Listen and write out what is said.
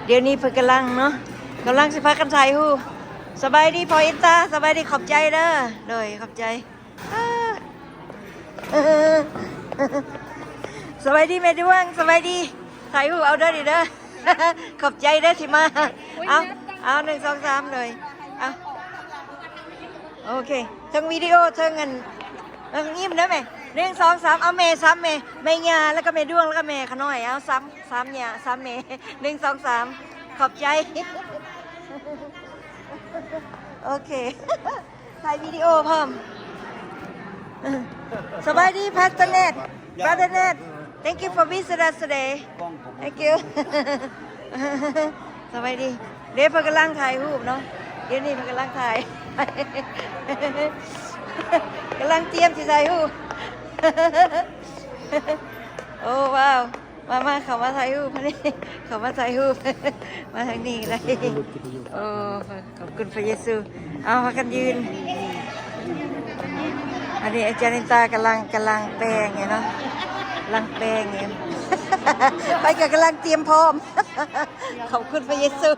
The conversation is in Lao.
ດຽວນີ້ເພິ່ນກຳລັງເນາະ ກຳລັງຊິພາກັນຖ່າຍຮູບ. ສະບາຍດີພໍ່ອິນຕາ ສະບາຍດີ ຂອບໃຈເດີ. ໂດຍ ຂອບໃຈ. ສະບາຍດີແມ່ດວງ ສະບາຍດີ. ຖ່າຍຮູບເອົາເດີນີ້ເດີ. ຂອບໃຈເດີທີ່ມາ. ເອົາ ເອົາ ໜຶ່ງ ສອງ ສາມ ເລີຍ. ເອົາ ໂອເຄ ເທິງວິດີໂອ ເທິງອັນ ເອີ ຍິ້ມເດີແມ່. ໜຶ່ງ ສອງ ສາມ ເອົາແມ່ ສາມແມ່ ແມ່ຍ່າ ແລ້ວກໍແມ່ດວງ ແລ້ວກໍແມ່ຂະນ້ອຍ. ເອົາ ສາມ ສາມຍ່າ ສາມແມ່. ໜຶ່ງ ສອງ ສາມ ຂອບໃຈ. ໂອເຄ ຖ່າຍວິດີໂອພ້ອມ. ສະບາຍດີ Pastor Ned, Brother Ned. Thank you for visit us today. Thank you. ສະບາຍດີ. ເດ້ ເພິ່ນກຳລັງຖ່າຍຮູບເນາະ. ດຽວນີ້ເພິ່ນກຳລັງຖ່າຍ ກຳລັງຕຽມຊິຖ່າຍຮູບ. ໂອ້ ວ້າວ. ມາ ມາ ເຂົ້າມາຖ່າຍຮູບ ເຂົ້າມາຖ່າຍຮູບ. ມາທາງນີ້ກໍໄດ້. ໂອ້ ຂອບຄຸນພະເຢຊູ. ເອົາ ພາກັນຢືນ. ອັນນີ້ອາຈານນິນຕາກຳລັງ ກຳລັງແປງຢູ່ເນາະ ກຳລັງແປງຢູ່. ໄປກໍກຳລັງຕຽມພ້ອມ. ຂອບຄຸນພະເຢຊູ.